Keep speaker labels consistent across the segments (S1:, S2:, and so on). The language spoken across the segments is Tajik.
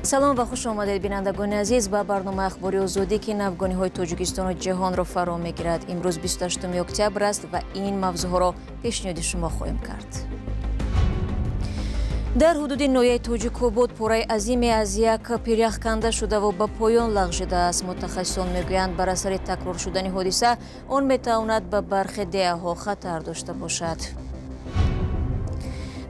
S1: Салом ва хуш омадед, бинандагони азиз, ба барномаи Ахбори Озодӣ, ки навгониҳои Тоҷикистону ҷаҳонро фаро мегирад. Имрӯз 28 октябр аст ва ин мавзӯъҳоро пешниҳоди шумо хоҳем кард. Дар ҳудуди ноҳияи Тоҷикобод пораи азиме аз як пирях канда шудаву ба поён лағжидааст. Мутахассисон мегӯянд, бар асари такрор шудани ҳодиса он метавонад ба бархе деҳаҳо хатар дошта бошад.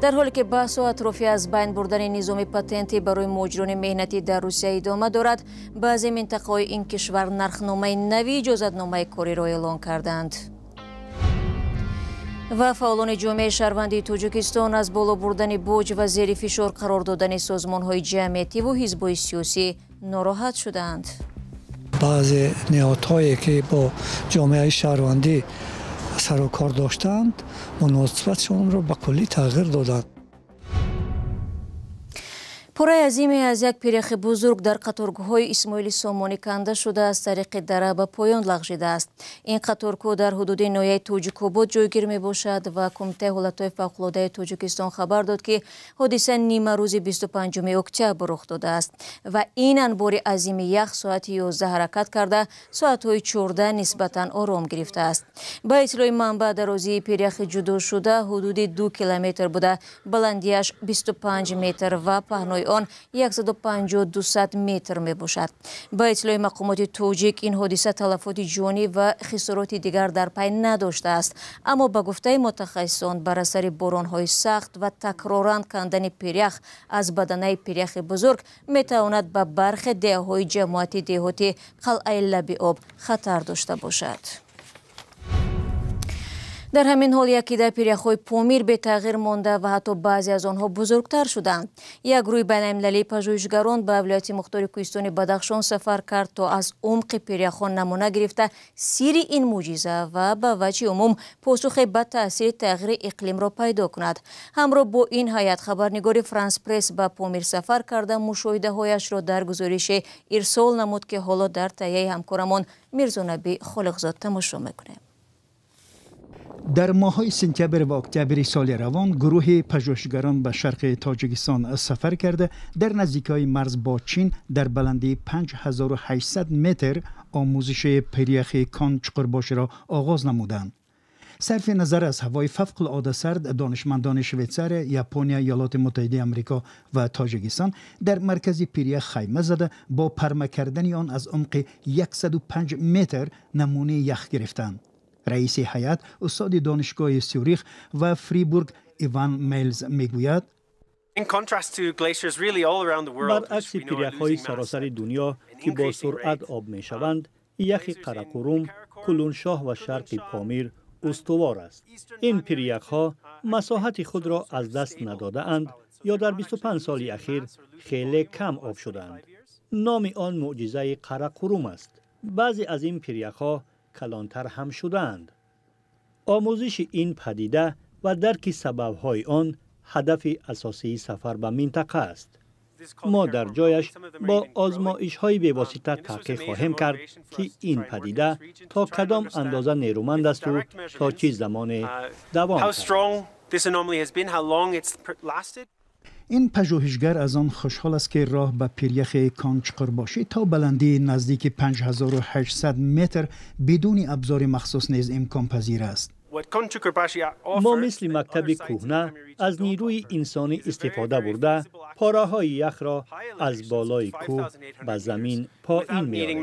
S1: Дар ҳоле ки баҳсу атрофи аз байн бурдани низоми патентӣ барои муҳоҷирони меҳнатӣ дар Русия идома дорад, баъзе минтақаҳои ин кишвар нархномаи нави иҷозатномаи кориро эълон карданд. Ва фаъолони ҷомеаи шаҳрвандии Тоҷикистон аз боло бурдани боҷ ва зери фишор қарор додани созмонҳои ҷамъиятиву ҳизбҳои сиёсӣ нороҳат шудаанд.
S2: Баъзе ниҳодҳое, ки бо ҷомеаи шаҳрвандӣ сару кор доштанд, муносибатшонро ба куллӣ тағйир доданд.
S1: Пораи азиме аз як пиряхи бузург дар қаторгӯҳҳои Исмоили Сомонӣ канда шуда, аз тариқи дара ба поён лағжидааст. Ин қаторкӯҳ дар ҳудуди ноҳияи Тоҷикобод ҷойгир мебошад ва Кумитаи ҳолатҳои фавқулодаи Тоҷикистон хабар дод, ки ҳодиса нимарӯзи 25 октябр рух додааст ва ин анбори азими ях соати 11 ҳаракат карда, соатҳои 14 нисбатан ором гирифтааст. Ба иттилои манбаъ, дарозии пиряхи ҷудошуда ҳудуди 2 километр буда, баландиаш 25 метр ва паҳнои он 150-200 метр мебошад. Ба иттилои мақомоти тоҷик, ин ҳодиса талафоти ҷонӣ ва хисороти дигар дар пай надоштааст, аммо ба гуфтаи мутахассисон, бар асари боронҳои сахт ва такроран кандани пирях аз баданаи пиряхи бузург метавонад ба бархе деҳаҳои ҷамоати деҳоти Қалъаи Лаби Об хатар дошта бошад. Дар ҳамин ҳол, як идда пиряхҳои Помир бетағйир монда ва ҳатто баъзе аз онҳо бузургтар шуданд. Як гурӯҳи байналмилалии пажӯҳишгарон ба вилояти мухтори кӯҳистони Бадахшон сафар кард, то аз умқи пиряхҳо намуна гирифта, сирри ин мӯъҷиза ва ба ваҷҳи умум посухе ба таъсири тағйири иқлимро пайдо кунад. Ҳамроҳ бо ин ҳайат хабарнигори Франс Пресс ба Помир сафар карда, мушоҳидаҳояшро дар гузорише ирсол намуд, ки ҳоло дар таҳияи ҳамкорамон Мирзонаби Холиқзод тамошо мекунем.
S3: Дар моҳҳои сентябр ва октябри соли равон гурӯҳи пажӯҳишгарон ба шарқи Тоҷикистон сафар карда, дар наздикиҳои марз бо Чин дар баландии 5800 метр омӯзиши пиряхи Кон Чуқурбоширо оғоз намуданд. Сарфи назар аз ҳавои фавқулода сард, донишмандони Швейтсария, Япония, Иёлоти Муттаҳидаи Амрико ва Тоҷикистон дар маркази пирях хайма зада, бо парма кардани он аз умқи 105 метр намунаи ях гирифтанд. Раиси ҳайат, устоди донишгоҳи Сюрих ва Фрибург Иван Мейлз мегӯяд:
S4: Баръакси пиряхҳои саросари дунё, ки бо суръат об мешаванд, яхи Қарақурум, Кулуншоҳ ва шарқи Помир устувор аст. Ин пиряхҳо масоҳати худро аз даст надодаанд ё дар 25 соли ахир хеле кам об шудаанд. Номи он мӯъҷизаи Қарақурум аст. Баъзе аз ин пиряхҳо калонтар ҳам шудаанд. Омӯзиши ин падида ва дарки сабабҳои он ҳадафи асосии сафар ба минтақа аст. Мо дар ҷояш бо озмоишҳои бевосита таҳқиқ хоҳем кард, ки ин падида то кадом андоза нерӯманд асту то чӣ замоне давом.
S3: Ин пажӯҳишгар аз он хушҳол аст, ки роҳ ба пиряхи Кончуқурбошӣ то баландии наздики 5800 метр бидуни абзори махсус низ имконпазир аст.
S4: Мо мисли мактаби кӯҳна аз нирӯи инсонӣ истифода бурда, пораҳои яхро аз болои кӯҳ ба замин поин меорем.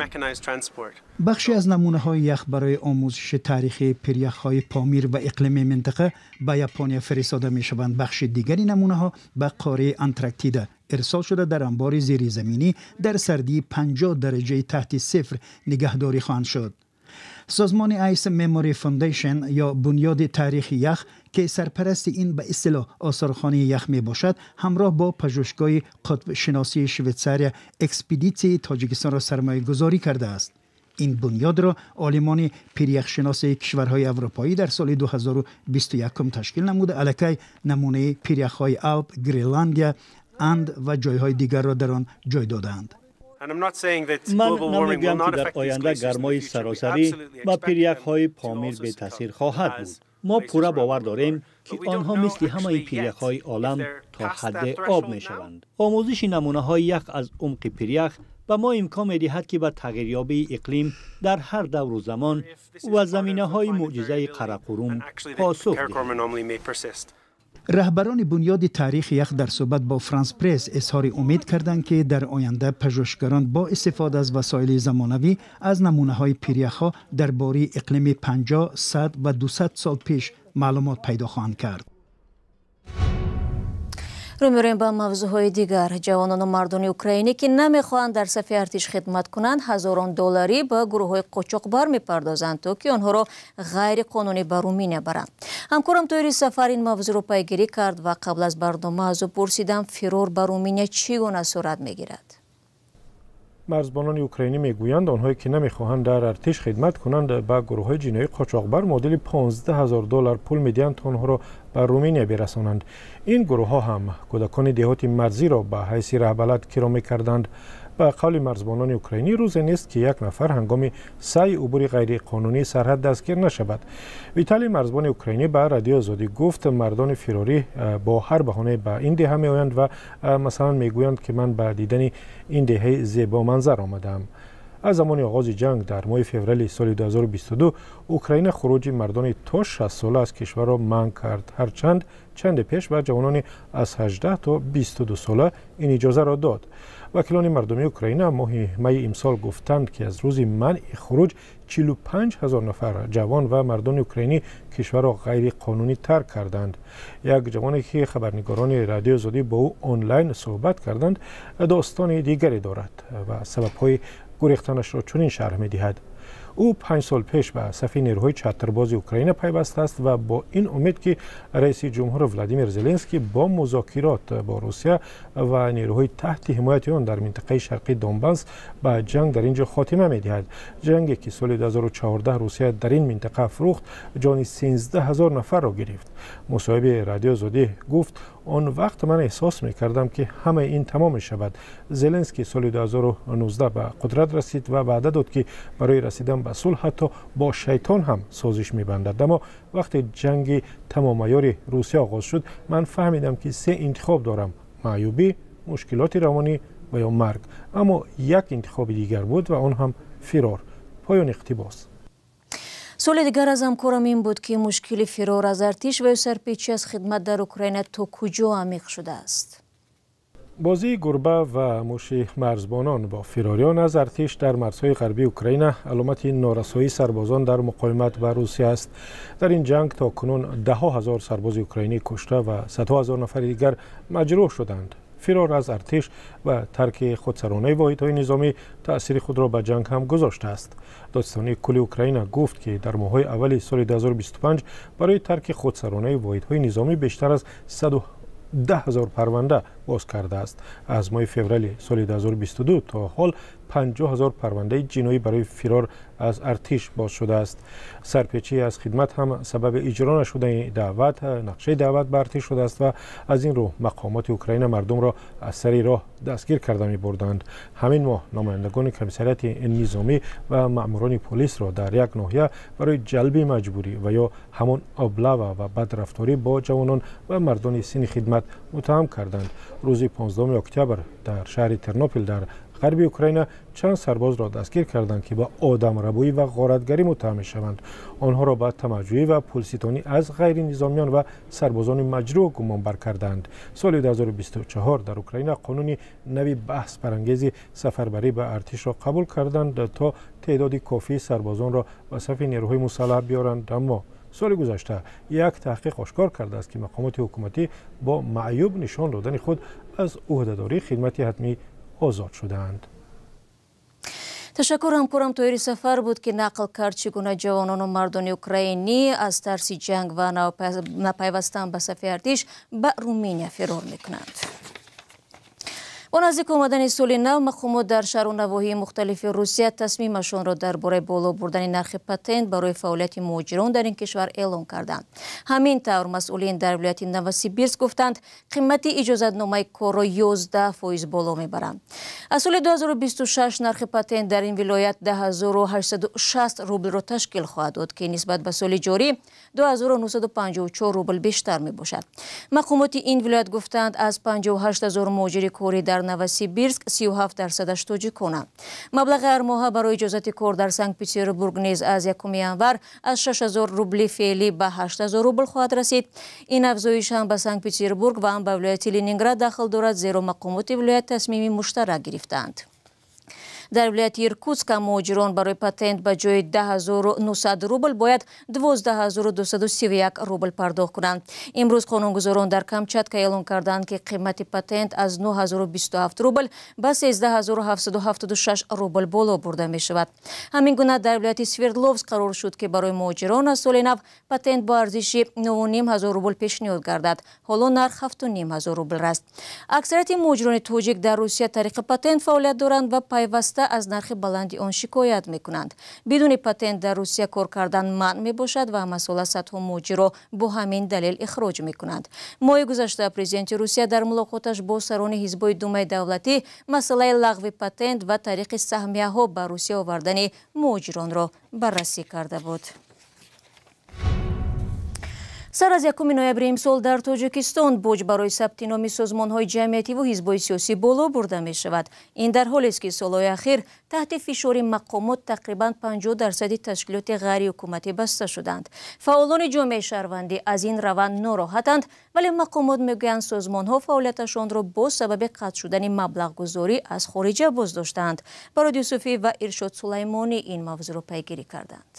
S3: Бахше аз намунаҳои ях барои омӯзиши таърихи пиряхҳои Помир ва иқлими минтақа ба Япония фиристода мешаванд. Бахши дигари намунаҳо ба қораи Антарктида ирсол шуда, дар анбори зеризаминӣ дар сардии 50 дараҷаи таҳти сифр нигаҳдорӣ хоҳанд шуд. Созмони Ice Memory Foundation ё Бунёди таърихи ях, ки сарпарасти ин ба истилоҳ осорхонаи ях мебошад, ҳамроҳ бо пажӯҳишгоҳи қутбшиносии Швейтсария экспедитсияи Тоҷикистонро сармоягузорӣ кардааст. Ин бунёдро олимони пиряхшиноси кишварҳои аврупоӣ дар соли 2021 ташкил намуда, аллакай намунаи пиряхҳои Алп, Гренландия, Анд ва ҷойҳои дигарро дар он ҷой додаанд.
S4: Ман намегӯям, ки дар оянда гармои саросарӣ ба пиряхҳои Помир бетаъсир хоҳад буд. Мо пурра бовар дорем, ки онҳо мисли ҳамаи пиряхҳои олам то ҳадде об мешаванд. Омӯзиши намунаҳои ях аз умқи пирях ба мо имкон медиҳад, ки ба тағйирёбии иқлим дар ҳар давру замон ва заминаҳои мӯъҷизаи Қарақурум посух диҳем.
S3: Раҳбарони Бунёди таърихи ях дар суҳбат бо Франс Пресс изҳори умед карданд, ки дар оянда пажӯҳишгарон бо истифода аз васоили замонавӣ аз намунаҳои пиряхҳо дар бораи иқлими 50, 100 ва 200 сол пеш маълумот пайдо хоҳанд кард.
S1: Рӯ меорем ба мавзӯъҳои дигар. Ҷавонону мардони украинӣ, ки намехоҳанд дар сафи артиш хидмат кунанд, ҳазорон долларӣ ба гурӯҳҳои қочоқбар мепардозанд, то ки онҳоро ғайриқонунӣ ба Руминия баранд. Ҳамкорам Тоҳири Сафар ин мавзӯъро пайгирӣ кард ва қабл аз барнома аз ӯ пурсидам, фирор ба Руминия чӣ гуна сурат мегирад.
S5: Марзбонони украинӣ мегӯянд, онҳое ки намехоҳанд дар артиш хидмат кунанд, ба гурӯҳҳои ҷиноии қочоқбар муодили 15 ҳазор доллар пул медиҳанд, то онҳоро ба Руминия бирасонанд. Ин гурӯҳҳо ҳам кӯдакони деҳоти марзиро ба ҳайси раҳбалад киро мекарданд. Ба қавли марзбонони украинӣ, рӯзе нест, ки як нафар ҳангоми саъи убури ғайриқонунии сарҳад дастгир нашавад. Виталий, марзбони украинӣ, ба Радиои Озодӣ гуфт, мардони фирорӣ бо ҳар баҳонае ба ин деҳа меоянд ва масалан мегӯянд, ки ман ба дидани ин деҳаи зебоманзар омадаам. Аз замони оғози ҷанг дар моҳи феврали соли 2022 Украина хуруҷи мардони то 60 сола аз кишварро манъ кард, ҳарчанд чанде пеш ба ҷавонони аз 18 то 22 сола ин иҷозаро дод. Вакилони мардумии Украина моҳи майи имсол гуфтанд, ки аз рӯзи манъи хуруҷ 45 ҳазор нафар ҷавон ва мардони украинӣ кишварро ғайриқонунӣ тарк карданд. Як ҷавоне, ки хабарнигорони Радиои Озодӣ бо ӯ онлайн суҳбат карданд, достони дигаре дорад ва сабабҳои гурехтанашро чунин шарҳ медиҳад. Ӯ 5 сол пеш ба сафи нерӯҳои чатрбози Украина пайвастааст ва бо ин умед, ки раиси ҷумҳур Владимир Зеленский бо музокирот бо Русия ва нерӯҳои таҳти ҳимояти он дар минтақаи шарқии Донбасс ба ҷанг дар ин ҷо хотима медиҳад, ҷанге ки соли 2014 Русия дар ин минтақа афрӯхт, ҷони 13 ҳазор нафарро гирифт. Мусоҳиби Радиои Озодӣ гуфт: «Он вақт ман эҳсос мекардам, ки ҳамаи ин тамом мешавад. Зеленский соли 2019 ба қудрат расид ва ваъда дод, ки барои расидан ба сулҳ ҳатто бо шайтон ҳам созиш мебандад. Аммо вақте ҷанги тамомаёри Русия оғоз шуд, ман фаҳмидам, ки се интихоб дорам: маъюбӣ, мушкилоти равонӣ ва ё марг. Аммо як интихоби дигар буд ва он ҳам фирор». Поёни иқтибос.
S1: Суоли дигар аз ҳамкорам ин буд, ки мушкили фирор аз артиш ва ё сарпечӣ аз хидмат дар Украина то куҷо амиқ шудааст.
S5: Бозии гурба ва муши марзбонон бо фирориён аз артиш дар марзҳои ғарбии Украина аломати норасоии сарбозон дар муқовимат ба Русия аст. Дар ин ҷанг то кунун даҳҳо ҳазор сарбози украинӣ кушта ва садҳо ҳазор нафари дигар маҷрӯҳ шуданд. Фирор аз артиш ва тарки худсаронаи воҳидҳои низомӣ таъсири худро ба ҷанг ҳам гузоштааст. Додситонии кулли Украина гуфт, ки дар моҳҳои аввали соли 2025 барои тарки худсаронаи воҳидҳои низомӣ бештар аз 110 ҳазор парванда боз кардааст. Аз моҳи феврали соли 2022 то ҳол 50 ҳазор парвандаи ҷиноӣ барои фирор аз артиш боз шудааст. Сарпечӣ аз хидмат ҳам сабаби иҷро нашудани даъват, нақшаи даъват ба артиш шудааст ва аз ин рӯ мақомоти Украина мардумро аз сари роҳ дастгир карда мебурданд. Ҳамин моҳ намояндагони комиссариати низомӣ ва маъмурони полисро дар як ноҳия барои ҷалби маҷбурӣ ва ё ҳамон облава ва бадрафторӣ бо ҷавонон ва мардони синни хидмат муттаҳам карданд. Рӯзи 15 октябр дар шаҳри Тернопил дар ғарби Украина чанд сарбозро дастгир карданд, ки ба одамрабоӣ ва ғоратгарӣ муттаҳам мешаванд. Онҳоро ба тамаъҷӯӣ ва пулситонӣ аз ғайринизомиён ва сарбозони маҷрӯҳ гумонбар карданд. Соли 2024 дар Украина қонуни нави баҳсбарангези сафарбарӣ ба артишро қабул карданд, то теъдоди кофии сарбозонро ба сафи нерӯҳои мусаллаҳ биёранд. Аммо соли гузашта як таҳқиқ ошкор кардааст, ки мақомоти ҳукуматӣ бо маъюб нишон додани худ аз ӯҳдадории хидмати ҳатмӣ озод шудаанд.
S1: Ташаккур. Ҳамкорам Тоҳири Сафар буд, ки нақл кард, чӣ гуна ҷавонону мардони украинӣ аз тарси ҷанг ва напайвастан ба сафи артиш ба Руминия фирор мекунанд. Бо наздик омадани соли нав мақомот дар шаҳру навоҳии мухталифи Русия тасмимашонро дар бораи боло бурдани нархи патент барои фаъолияти муҳоҷирон дар ин кишвар эълон карданд. Ҳамин тавр масъулин дар вилояти Новосибирск гуфтанд, қимати иҷозатномаи корро 11% боло мебаранд. Аз соли 2026 нархи патент дар ин вилоят 10860 рублро ташкил хоҳад дод, ки нисбат ба соли ҷорӣ 2954 рубл бештар мебошад. Мақомоти ин вилоят гуфтанд, аз 58 000 муҳоҷири корӣ дар Новосибирск 37%-аш тоҷиконанд. Маблағи ҳармоҳа барои иҷозати кор дар Санкт-Петербург низ аз 1 январ аз 6000 рубли феълӣ ба 8000 рубл хоҳад расид. Ин афзоиш ҳам ба Санкт-Петербург ва ҳам ба вилояти Ленинград дахл дорад, зеро мақомоти вилоят тасмими муштарак гирифтаанд. Дар вилояти Иркутск муҳоҷирон барои патент ба ҷои 10900 рубл бояд 12231 рубл пардохт кунанд. Имрӯз қонунгузорон дар Камчатка эълон карданд, ки қимати патент аз 9027 рубл ба 13776 рубл боло бурда мешавад. Ҳамин гуна дар вилояти Свердловск қарор шуд, ки барои муҳоҷирон аз соли нав патент бо арзиши 9500 рубл пешниҳод гардад. Ҳоло нарх 7500 рубл аст. Аксарияти муҳоҷирони тоҷик дар Русия тариқи патент фаъолият доранд ва пайваста аз нархи баланди он шикоят мекунанд. Бидуни патент дар Русия кор кардан манъ мебошад ва ҳамасола садҳо муҳоҷирро бо ҳамин далел ихроҷ мекунанд. Моҳи гузашта президенти Русия дар мулоқоташ бо сарони ҳизбҳои Думаи давлатӣ масъалаи лағви патент ва тариқи саҳмияҳо ба Русия овардани муҳоҷиронро баррасӣ карда буд. Сар аз 1 ноябри имсол дар Тоҷикистон боҷ барои сабти номи созмонҳои ҷамъиятиву ҳизбҳои сиёсӣ боло бурда мешавад. Ин дар ҳолест, ки солҳои ахир таҳти фишори мақомот тақрибан 50% ташкилоти ғайриҳукуматӣ баста шуданд. Фаъолони ҷомеаи шаҳрвандӣ аз ин раванд нороҳатанд, вале мақомот мегӯянд, созмонҳо фаъолияташонро бо сабаби қатъ шудани маблағгузорӣ аз хориҷа боздоштаанд. Барод Юсуфӣ ва Иршод Сулаймонӣ ин мавзӯъро пайгирӣ карданд.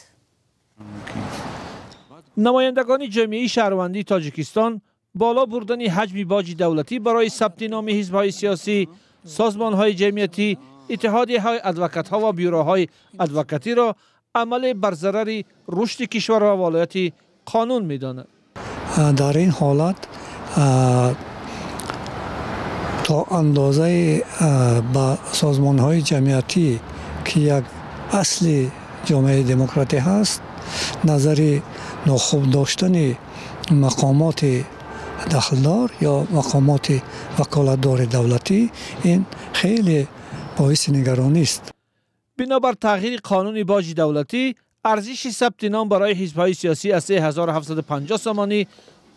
S6: Намояндагони ҷамъияи шаҳрвандии Тоҷикистон боло бурдани ҳаҷми боҷи давлатӣ барои сабти номи ҳизбҳои сиёсӣ, созмонҳои ҷамъиятӣ, иттиҳодияҳои адвокатҳо ва бюроҳои адвокатиро амале бар зарари рушди кишвар ва волояти қонун медонад.
S2: Дар ин ҳолат то андозаи ба созмонҳои ҷамъиятӣ, ки як асли ҷомеаи демократӣ ҳаст, назари нохуб доштани мақомоти дахлдор ё мақомоти ваколатдори давлатӣ ин хеле боиси нигаронист.
S6: Бинобар тағйири қонуни боҷи давлатӣ, арзиши сабти ном барои ҳизбҳои сиёсӣ аз 3750 сомонӣ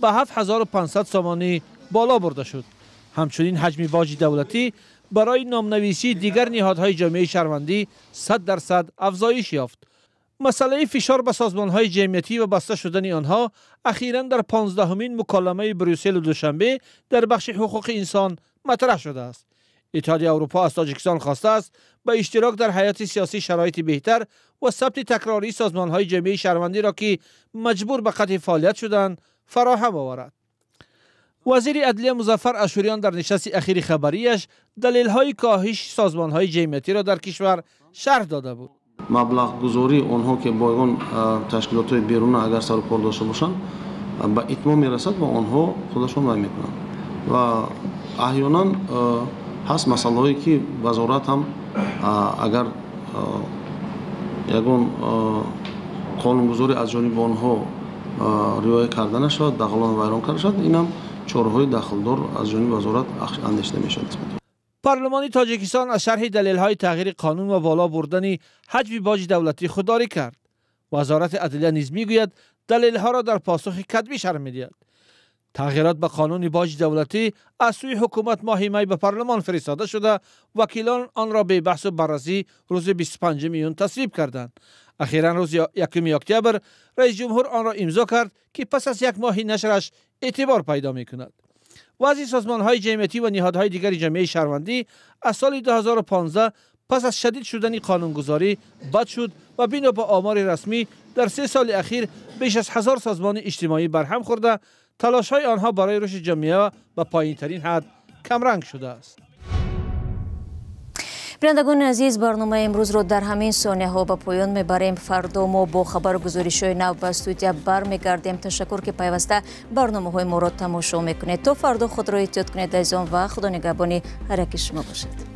S6: ба 7500 сомонӣ боло бурда шуд. Ҳамчунин ҳаҷми боҷи давлатӣ барои номнависии дигар ниҳодҳои ҷомеаи шаҳрвандӣ 100% афзоиш ёфт. Масъалаи фишор ба созмонҳои ҷамъиятӣ ва баста шудани онҳо ахиран дар 15-умин муколамаи Брюсселу Душанбе дар бахши ҳуқуқи инсон матраҳ шудааст. Иттиҳоди Аврупо аз Тоҷикистон хостааст, ба иштирок дар ҳаёти сиёсӣ шароити беҳтар ва сабти такрории созмонҳои ҷамъияи шаҳрвандиро, ки маҷбур ба қатъи фаъолият шуданд, фароҳам оварад. Вазири адлия Музаффар Ашӯриён дар нишасти ахири хабарияш далелҳои коҳиши созмонҳои ҷамъиятиро дар кишвар шарҳ дода буд.
S7: Маблағгузории онҳо, ки бо ягон ташкилотҳои беруна агар сару кор дошта бошанд, ба итмом мерасад ва онҳо худашон вай мекунанд. Ва аҳёнан ҳаст масъалаҳое, ки вазорат ҳам агар ягон қонунгузорӣ аз ҷониби онҳо риоя карда нашавад, дағалон вайрон карда шавад, инам чораҳои дахлдор аз ҷониби вазорат андешида мешавад.
S6: Парлумони Тоҷикистон аз шарҳи далелҳои тағйири қонун ва боло бурдани ҳаҷми боҷи давлатӣ худдорӣ кард. Вазорати адлия низ мегӯяд, далелҳоро дар посухи катбӣ шарҳ медиҳад. Тағйирот ба қонуни боҷи давлатӣ аз сӯи ҳукумат моҳи май ба парлумон фиристода шуда, вакилон онро бебаҳсу баррасӣ рӯзи 25 июн тасвиб карданд. Ахиран рӯзи 1 октябр раисҷумҳур онро имзо кард, ки пас аз як моҳи нашраш эътибор пайдо мекунад. Вазъи созмонҳои ҷамъиятӣ ва ниҳодҳои дигари ҷамъияи шаҳрвандӣ аз соли 2015 пас аз шадид шудани қонунгузорӣ бад шуд ва бино ба омори расмӣ дар 3 соли ахир беш аз 1000 созмони иҷтимоӣ барҳам хӯрда, талошҳои онҳо барои рушди ҷомеа ба поинтарин ҳад камранг шудааст.
S1: Бинандагони азиз, барномаи имрӯзро дар ҳамин сонияҳо ба поён мебарем. Фардо мо бо хабару гузоришҳои нав ба студия бармегардем. Ташаккур, ки пайваста барномаҳои моро тамошо мекунед. То фардо худро эҳтиёт кунед, азизон, ва Худо нигаҳбони ҳар яки шумо бошад.